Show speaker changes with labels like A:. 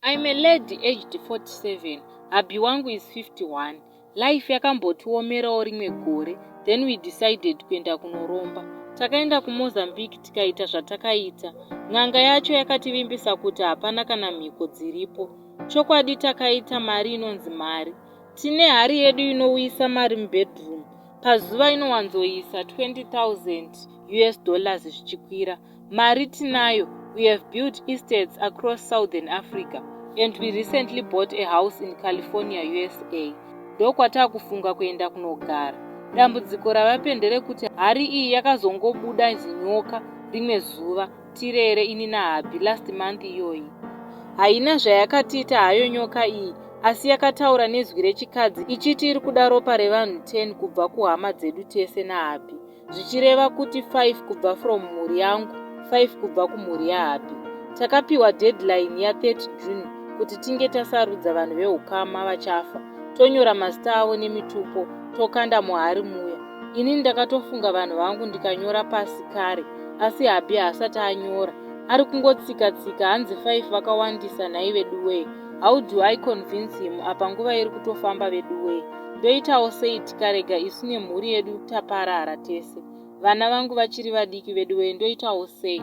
A: I'm a lady aged 47, hubby wangu is 51. Life yakambotiomerawo rimwe gore, then we decided kuenda kunoromba. Takaenda kuMozambique tikaita zvatakaita. N'anga yacho yakativimbisa kuti hapana kana mhiko dziripo. Chokwadi takaita mari inonzi mari. Tine hari yedu inouyisa mari mubedroom. Pazuva inowanzoisa 20,000 US dollars zvichikwira. Mari tinayo, we have built estates across southern Africa and we recently bought a house in California, USA. Ndokwatakufunga kuenda kunogara. Dambudziko ravape nderekuti hari iyi yakazongobuda zinyoka rimwe zuva tirere ini nahubby last month iyoyi. Haina zvayakatiita hayo nyoka iyi, asi yakataura nezwi rechikadzi ichiti iri kuda ropa revanhu 10 kubva kuhama dzedu tese nahubby, zvichireva kuti 5 kubva from mhuri yangu, 5 kubva kumhuri yahubby. Takapiwa deadline ya30 June kuti tinge tasarudza vanhu veukama vachafa, tonyora mazita avo nemitupo, tokanda muhari muya. Inini ndakatofunga vanhu vangu ndikanyora pasi kare, asi hubby haasati anyora, ari kungotsika-tsika hanzi 5 vakawandisa. Nhai veduwee, how do I convince him apa nguva iri kutofamba veduwee? Ndoitawo sei? Tikarega isu nemhuri yedu taparara tese, vana vangu vachiri vadiki veduwee, ndoitawo sei?